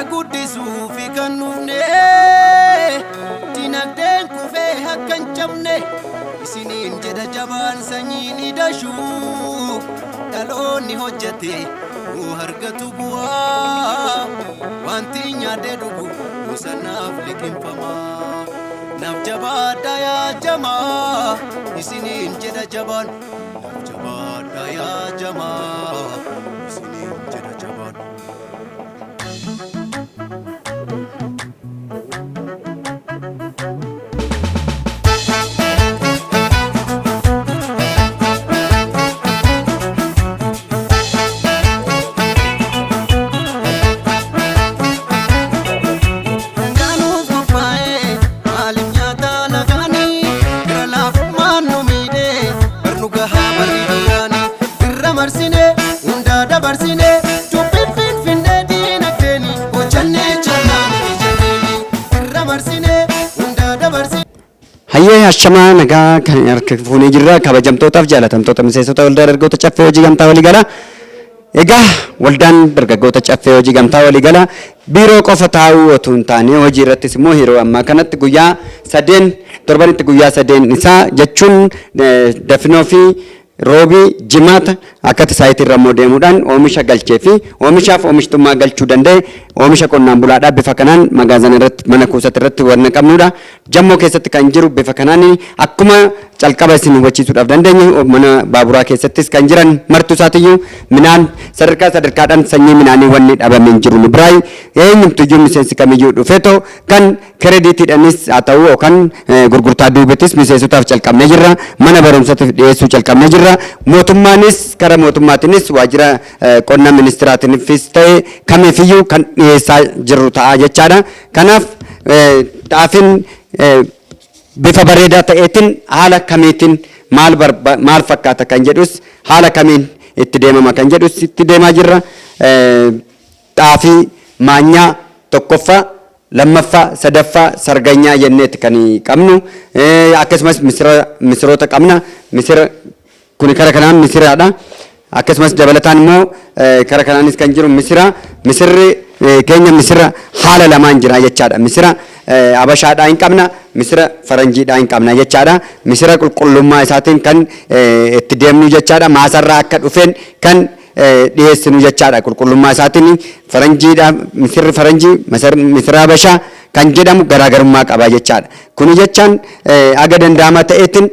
Uummata guddisuu fi kan dhufne, dinagdeen kufee akka hin cabne isiniin jedha jabaan sanyii ni dashuu. Dhaloonni hojjete nuu argatu bu'aa, wanti nyaadhee dhugu sanaaf liqimfama. Naaf jabaadha yaa jamaa, isiniin jedha jabaan. Naaf jabaadha yaa jamaa, isiniin jedha jabaan. Dangaanuuf qophaa'ee maaliif nyaata lagaanii, gara laafummaan nu miidhee barnu gahaa barri duraanii. Irra marsine hundaa dabarsine dubbiin finfinnee diinagdeeni hojjannee jannaan ijaarreeni irra marsine hundaa dabarsine. Hayyee, ashamaa, nagaa kan harka fuunee jirra, kabajamtootaaf jaalatamtoota miseensota Waldaa Dargaggoota Caffee Hojii Gamtaa Waliigalaa. Egaa Waldaan Dargaggoota Caffee Hojii Gamtaa Waliigalaa biiroo qofa taa'uu otoo hin taane, hojii irrattis immoo yeroo ammaa kanatti guyyaa sadeen torbanitti, guyyaa sadeen isaa jechuun dafinoo fi roobii, jimaata akka saayitii irra immoo deemuudhaan oomisha galchee fi oomishaaf oomishtummaa galchuu danda'e, oomisha qonnaan bulaadhaa bifa kanaan magaazana irratti, mana kuusatti irratti wanna qabnudha. Jammoo keessatti kan jiru bifa kanaan akkuma calqaba isin hubachiisuudhaaf dandeenye, mana baaburaa keessattis kan jiran martuu isaatiyyuu midhaan sadarkaa sadarkaadhaan sanyii midhaanii wanni dhabamee hin jiru. Nu biraa eenyumtuyyuu miseensi kamiyyuu dhufeetoo kan creditiidhaanis haa ta'u yookaan gurgurtaa duubetis miseensotaaf calqabnee jirra. Mana barumsaatiif dhiyeessuu calqabnee jirra. Mootummaanis, kara mootummaatiinis, waajjira qonna ministiraatiifis ta'e kamiifiyyuu kan dhiyeessaa jirru ta'a jechaadha. Kanaaf xaafiin bifa bareedaa ta'eetiin haala kamiitiin maal maal fakkaata kan jedhus, haala kamiin itti deemama kan jedhus itti deemaa jirra. Xaafii maanyaa tokkoffaa, lammaffaa, sadaffaa, sarganyaa jenneeti kan qabnu. Akkasumas misira, misiroota qabna. Misira kuni kara kanaan misiraadha. Akkasumas dabalataan immoo kara kanaanis kan jiru misira. Misirri keenya misira haala lamaan jira jechaadha. Misira abashaadhaa hin qabna, misira faranjiidhaa hin qabna jechaadha. Misira qulqullummaa isaatiin kan itti deemnu jechaadha. Maasarraa akka dhufeen kan dhiyeessinu jechaadha. Qulqullummaa isaatiin faranjiidha, misirri faranjii, misira abashaa kan jedhamu garaagarummaa qaba jechaadha. Kuni jechaan aga danda'ama ta'eetiin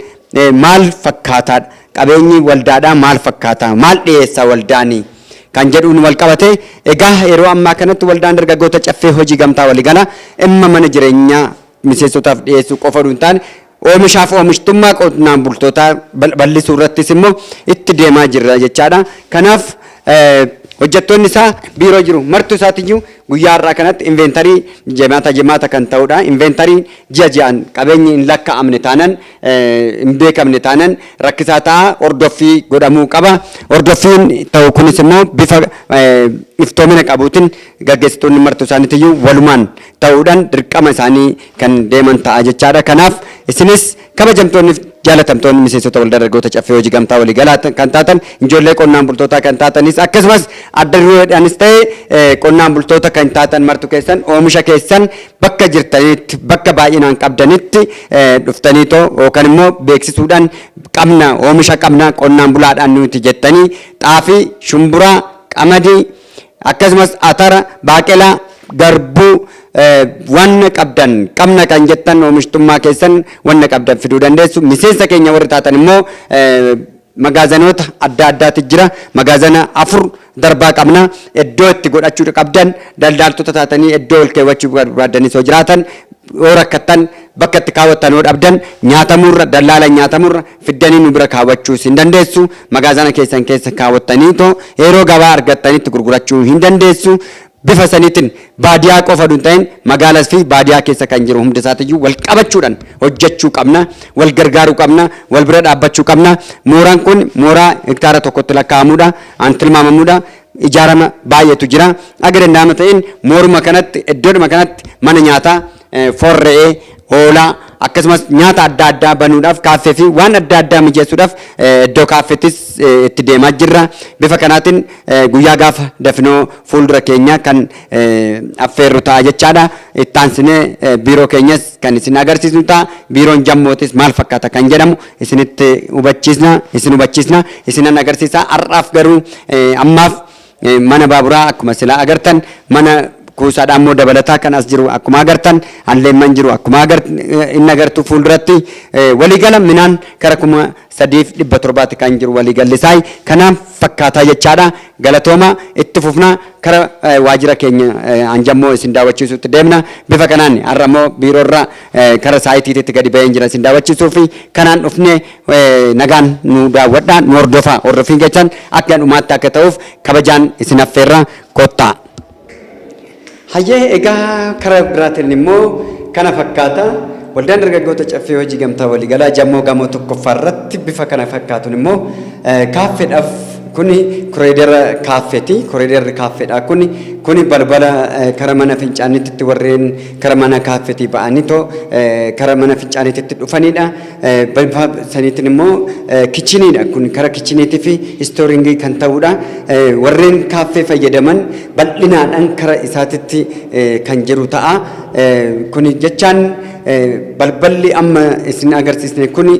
maal fakkaataadha? Qabeenyi waldaadhaa maal fakkaata? Maal dhiyeessa waldaanii? Kan jedhuun wal qabate, egaa yeroo ammaa kanatti Waldaan Dargaggoota Caffee Hojii Gamtaa Waliigalaa dhimma mana jireenyaa miseensotaaf dhiyeessuu qofa hin taane, oomishaaf oomishtummaa qonnaan bultootaa bal'isuu irrattis immoo itti deemaa jirra jechaadha. Kanaaf hojjettoonni isaa biiroo jiru martuu isaatiyyuu guyyaa har'aa kanatti inventory jimaata jimaata kan ta'udha. Inventory ji'a ji'aan qabeenyi hin lakkaa'amne taanan, hin beekamne taanan rakkisaa ta'a, hordoffii godhamuu qaba. Hordoffiin ta'u kunis immoo bifa iftoomina qabuutiin gaggeessitoonni martuu isaaniitiyyuu walumaan ta'uudhaan dirqama isaanii kan deeman ta'a jechaadha. Kanaaf isinis kabajamtoonni, jaalatamtoonni miseensota Waldaa Dargaggoota Caffee Hojii Gamtaa Waliigalaa kan taatan, ijoollee qonnaan bultootaa kan taatanis, akkasumas adda dureedhaanis ta'e qonnaan bultoota kan taatan martu keessan oomisha keessan bakka jirtanitti, bakka baay'inaan qabdanitti dhuftaniitoo yookaan immoo beeksisuudhaan qabna, oomisha qabna, qonnaan bulaadhaan nuti jettanii xaafii, shumburaa, qamadii, akkasumas atara, baaqelaa, garbuu, wanna qabdan, qabna kan jettan, oomishtummaa keessan wanna qabdan fiduu dandeessu. Miseensa keenya warri taatan immoo magaazanoota adda addaati jira. Magaazana afur darbaa qabna. Iddoo itti godhachuu qabdan, daldaaltota taatanii iddoo ol keewwachuu barbaadanii soo jiraatan, yoo rakkattan, bakka itti kaawwattan yoo dhabdan, nyaatamurra, dallaala nyaatamurra fiddanii nu bira kaawwachuus hin dandeessu. Magaazana keessan keessa kaawwattanii too yeroo gabaa argattanitti gurgurachuu hin dandeessu. Bifa saniitiin baadiyaa qofa hin ta'in, magaalaa fi baadiyaa keessa kan jiru hunda isaatiyyuu wal qabachuudhaan hojjechuu qabna, wal gargaaruu qabna, wal bira dhaabbachuu qabna. Mooraan kun mooraa hektaara tokkotti lakkaa'amuudha, an tilmaamamuudha. Ijaarama baay'eetu jira. Aga danda'ama ta'in mooruma kanatti, iddoodhuma kanatti mana nyaataa foon re'ee, hoolaa, Akkasumas nyaata adda addaa banuudhaaf, kaaffee fi waan adda addaa mijeessuudhaaf iddoo kaaffeettis itti deemaa jirra. Bifa kanaatiin guyyaa gaafa dafinoo fuuldura keenya kan affeerru ta'a jechaadha. Ittaansinee biiroo keenyas kan isin agarsiisnu ta'a. Biiroon Jammootis maal fakkaata kan jedhamu isinitti hubachiisna, isin hubachiisna, isinan agarsiisa. Har'aaf garuu ammaaf mana baaburaa akkuma silaa agartan, mana kuusaadhaan immoo dabalataa kan as jiru akkuma agartan, alleemman jiru akkuma inni agartu fuulduratti, waliigala minaan kara 3700ti kan jiru waliigalli isaa kanaaf fakkaataa jechaadha. Galatooma, itti fufna, kara waajjira keenya hanjammoo isin daawwachiisuutti deemna. Bifa kanaan har'a immoo biiroorra kara saayitiitti gadi baheen jira isin daawwachiisuu fi kanaan dhufnee nagaan nu daawwadhaa, nu hordofaa. Hordofiin jechaan akka dhumaatti akka ta'uuf kabajaan isin affeerra, kottaa. Hayyee, egaa karaa biraatiin immoo kana fakkaata. Waldaan Dargaggoota Caffee Hojii Gamtaa Waliigalaa Jammoo gamoo tokkoffaa irratti bifa kana fakkaatuun immoo kaaffeedhaaf kuni koreedara kaaffeeti. Koreedarri kaaffeedha kuni. Kuni balbala kara mana fincaaniitti warreen kara mana kaaffeetii ba'anii too kara mana fincaaniitti dhufanidha. Bifa saniitiin immoo kitcheniidha. Kun kara kitcheniitii fi storingii kan ta'udha. Warreen kaaffee fayyadaman bal'inaadhaan kara isaatitti kan jiru ta'a. Kuni jechaan balballi amma isin agarsiisne kuni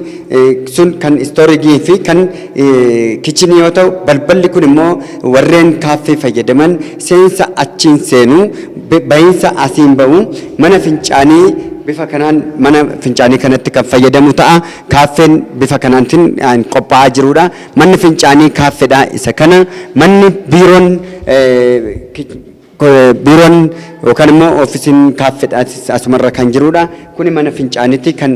sun kan storingii fi kan kitchenii yoo ta'u, balballi kun immoo warreen kaaffee fayyadaman seensa achiin seenuu, bahiinsa asiin ba'u, mana fincaanii bifa kanaan mana fincaanii kanatti kan fayyadamu ta'a. Kaaffeen bifa kanaatiin qophaa'aa jirudha. Manni fincaanii kaaffeedha isa kana. Manni biiroon biiroon yookaan immoo oofisiin kaaffeedha asumarra kan jirudha. Kuni mana fincaaniiti kan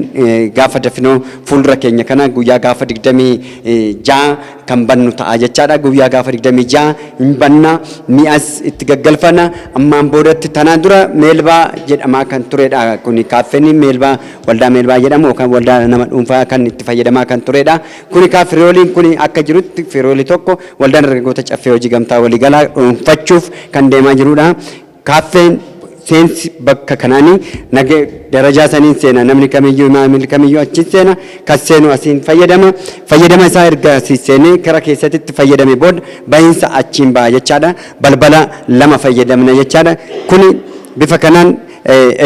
gaafa dafinoo fuuldura keenya kana guyyaa gaafa 26 kan bannu ta'a jechaadha. Guyyaa gaafa 26 hin banna, mi'as itti gaggalfana. Ammaan boodatti tanaan dura Meelbaa jedhamaa kan turedha. Kuni kaaffeen Meelbaa, waldaa Meelbaa jedhamu yookaan waldaa nama dhuunfaa kan itti fayyadamaa kan turedha. Kuni kaa firooliin kuni akka jirutti firoolii tokko Waldaan Dargaggoota Caffee Hojii Gamtaa Waliigalaa dhuunfachuuf kan deemaa jirudha. Kaaffeen seensi bakka kanaanii nage darajaa saniin seena, namni kamiyyuu, maamilli kamiyyuu achiin seena, kan seenu asiin fayyadama. Fayyadama isaa erga asii seenee kara keessatti itti fayyadame booda bahiinsa achiin baha jechaadha. Balbala lama fayyadamna jechaadha. Kuni bifa kanaan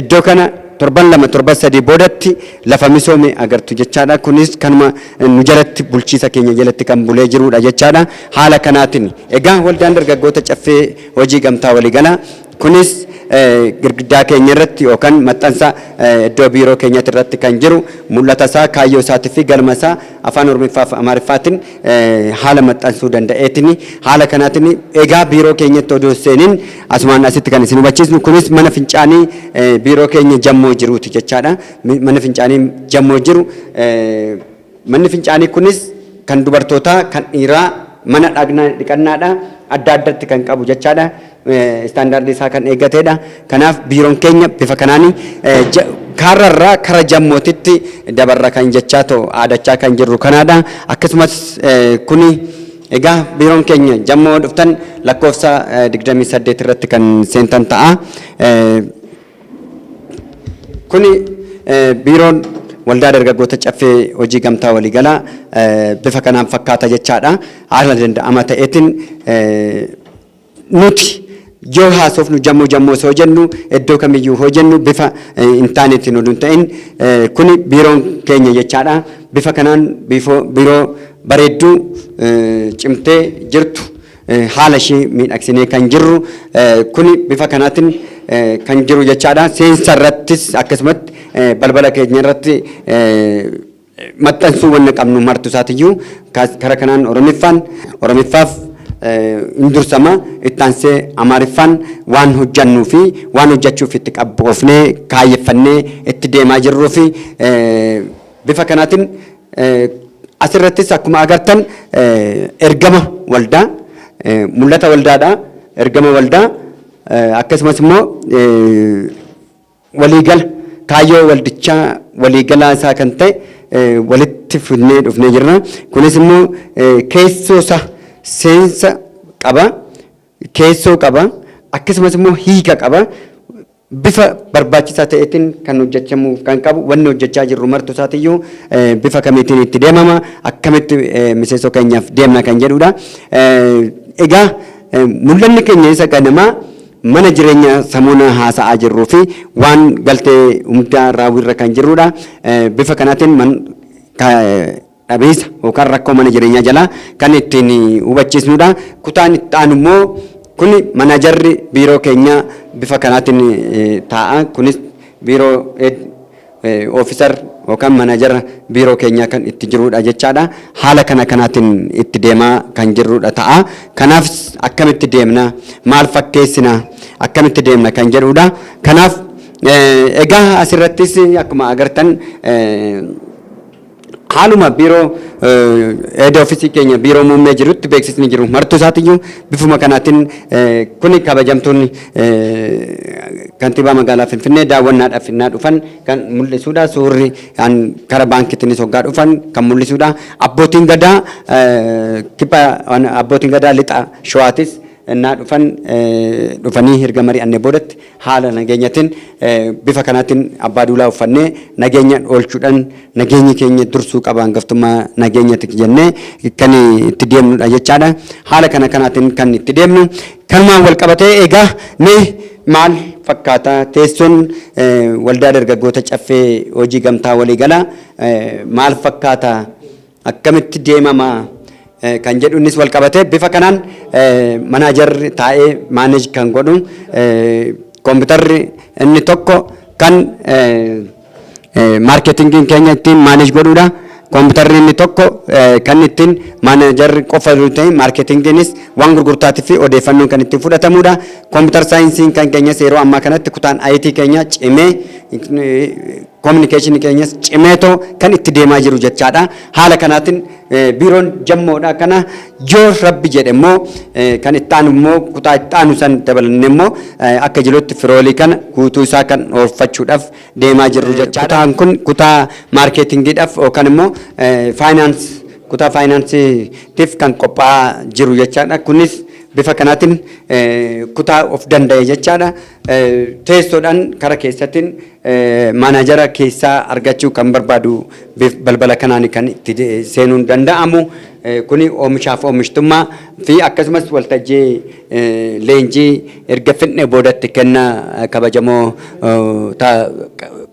iddoo kana torban 2, torban 3 boodatti lafa misoome agartu jechaadha. Kunis kanuma nu jalatti, bulchiisa keenya jalatti kan bulee jirudha jechaadha. Haala kanaatiin egaa Waldaan Dargaggoota Caffee Hojii Gamtaa Waliigalaa kunis girgiddaa keenya irratti yookaan maxxansa iddoo biiroo keenyatti irratti kan jiru mul'ata isaa, kaayyoo isaatii fi galma isaa afaan Oromiffaa fi Amaariffaatiin haala maxxansuu danda'eetiin. Haala kanaatiin egaa biiroo keenyatti odoo seeniin asumaan asitti kan isin hubachiisnu, kunis mana fincaanii biiroo keenya Jammoo jiruuti jechaadha. Mana fincaanii Jammoo jiru, manni fincaanii kunis kan dubartootaa, kan dhiiraa, mana dhaqna dhiqannaadha adda addatti kan qabu jechaadha. Istaandaardii isaa kan eeggatedha. Kanaaf biiroon keenya bifa kanaan kaarrarraa kara Jammootitti dabarra kan jechaa ta'u aadachaa kan jirru kanaadha. Akkasumas kuni egaa biiroon keenya Jammoo dhuftan lakkoofsa 28 irratti kan seentan ta'a. Kuni biiroon Waldaa Dargaggoota Caffee Hojii Gamtaa Waliigalaa bifa kanaan fakkaata jechaadha. Haala danda'ama ta'eetiin nuti yoo haasofnu Jammoo Jammoo osoo jennu, iddoo kamiyyuu hoo jennu, bifa hin taaneetiin oduu hin ta'in, kuni biiroon keenya jechaadha. Bifa kanaan biiroo bareedduu cimtee jirtu, haala ishee miidhagsinee kan jirru, kuni bifa kanaatiin kan jiru jechaadha. Seensa irrattis akkasumatti balbala keenya irratti maxxansuu wanna qabnu martu isaatiyyuu kara kanaan Oromiffaan, Oromiffaaf hin dursama, itti aansee Amaariffaan waan hojjannuu fi waan hojjechuuf itti qabboofnee kaayyeffannee itti deemaa jirruu fi bifa kanaatiin asirrattis akkuma agartan ergama waldaa, mul'ata waldaadha, ergama waldaa, akkasumas immoo waliigala kaayyoo waldichaa waliigalaa isaa kan ta'e walitti fidnee dhufnee jirra. Kunis immoo keessoo isaa seensa qaba, keessoo qaba, akkasumas immoo hiika qaba. Bifa barbaachisaa ta'eetiin kan hojjechamuu kan qabu, wanni hojjechaa jirru martu isaatiyyuu bifa kamiitiin itti deemama, akkamitti miseensota keenyaaf deemna kan jedhudha. Egaa mul'anni keenya isa ganamaa mana jireenya samuuna haasa'aa jirruu fi waan galtee hundaa raawwirra kan jirrudha. Bifa kanaatiin man dhabeessa yookaan rakkoo mana jireenyaa jalaa kan ittiin hubachiisnudha. Kutaan itti aanu immoo kun managerri biiroo keenyaa bifa kanaatiin taa'a. Kunis biiroo officer yookaan managera biiroo keenyaa kan itti jirudha jechaadha. Haala kana kanaatiin itti deemaa kan jirrudha ta'a. Kanaaf akkamitti deemna, maal fakkeessina, akkamitti deemna kan jedhudha. Kanaaf egaa asirrattis akkuma agartan haaluma biiroo head office keenya, biiroo muummee jirutti beeksisni jiru martuu isaatiyyuu bifuma kanaatiin. Kuni kabajamtuun kantiibaa magaalaa Finfinnee daawwannaadhaaf innaa dhufan kan mul'isudha. Suurri kara baankiitiinis hoggaa dhufan kan mul'isudha. Abbootiin gadaa kibba, abbootiin gadaa lixa Shawaatis innaa dhufan, dhufanii erga mari'annee boodatti haala nageenyatiin bifa kanaatiin abbaa duulaa uffannee nageenya oolchuudhaan nageenyi keenya dursuu qaba, hangaftummaa nageenyati jennee kan itti deemnudha jechaadha. Haala kana kanaatiin kan itti deemnu kanumaan wal qabatee, egaa mee maal fakkaata teessoon waldaa dargaggoota Caffee Hojii Gamtaa Waliigalaa, maal fakkaata, akkamitti deemama kan jedhu, innis wal qabatee bifa kanaan managerri taa'ee manage kan godhu, kompiitarri inni tokko kan marketingiin keenya ittiin manage godhudha. Kompiitarri inni tokko kan ittiin managerri qofa ta'e, marketingiinis waan gurgurtaatii fi odeeffannoon kan ittiin fudhatamudha. Computer scienceiin kan keenyas yeroo ammaa kanatti kutaan IT keenya cimee, communicationii keenyas cimeetoo kan itti deemaa jiru jechaadha. Haala kanaatiin biiroon jammoodha. Kana yoo rabbi jedhe immoo kan itti aanu immoo kutaa itti aanu san dabalannee immoo akka jirutti firoolii kana guutuu isaa kan oolfachuudhaaf deemaa jirru jechaadha. Kutaan kun kutaa marketingiidhaaf yookaan immoo finance, kutaa financeiitiif kan qophaa'aa jiru jechaadha. Kunis bifa kanaatiin kutaa of danda'e jechaadha. Teessoodhaan kara keessattiin managera keessaa argachuu kan barbaadu balbala kanaan kan itti seenuun danda'amu. Kuni oomishaaf oomishtummaa fi akkasumas waltajjii leenjii erga fixnee boodatti kenna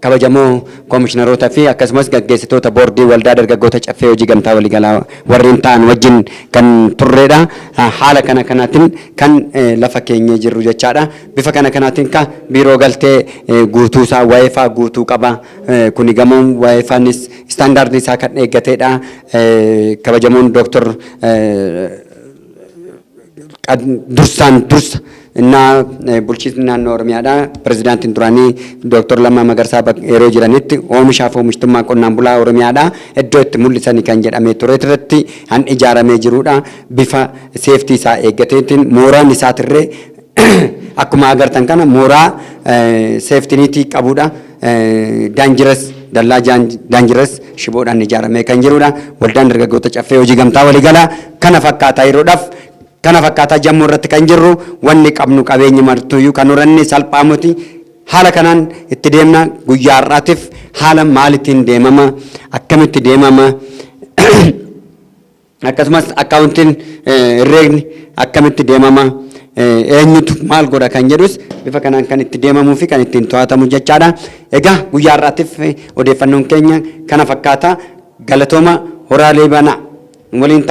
kabajamoo koomishinarootaa fi akkasumas gaggeessitoota boordii waldaa dargaggoota Caffee Hojii Gamtaa Waliigalaa warreen ta'an wajjin kan turreedha. Haala kana kanaatiin kan lafa keenya jirru jechaadha. Bifa kana kanaatiin ka biiroo galtee guutuu isaa WiFi guutuu qaba. Kuni gamoon WiFinis standardii isaa kan eeggateedha. Kabajamoon Dooktor dursaan dursa innaa bulchiinsi naannoo Oromiyaadha. Pirezidaantiin duraanii Dooktor Lammaa Magarsaa yeroo jiranitti oomishaaf oomishtummaa qonnaan bulaa Oromiyaadha. Iddoo itti mul'isanii kan jedhamee ture irratti han ijaaramee jirudha. Bifa safety isaa eeggateetiin mooraan isaatirree akkuma agartan kana mooraa safety netii qabudha. Dangerous dallaa dangerous shiboodhaan ijaaramee kan jirudha. Waldaan dargaggoota Caffee Hojii Gamtaa Waliigalaa kana fakkaataa yeroodhaaf kana fakkaataa jammuu irratti kan jirru. Wanni qabnu qabeenyi martuyyuu kan horanne salphaa miti. Haala kanaan itti deemna. Guyyaa har'aatiif haala maalitiin deemama, akkamitti deemama, akkasumas accountiin herreegni akkamitti deemama, eenyutu maal godha kan jedhus bifa kanaan kan itti deemamuu fi kan ittiin to'atamu jechaadha. Egaa guyyaa har'aatiif odeeffannoon keenya kana fakkaata. Galatooma, horaalee banaa waliin.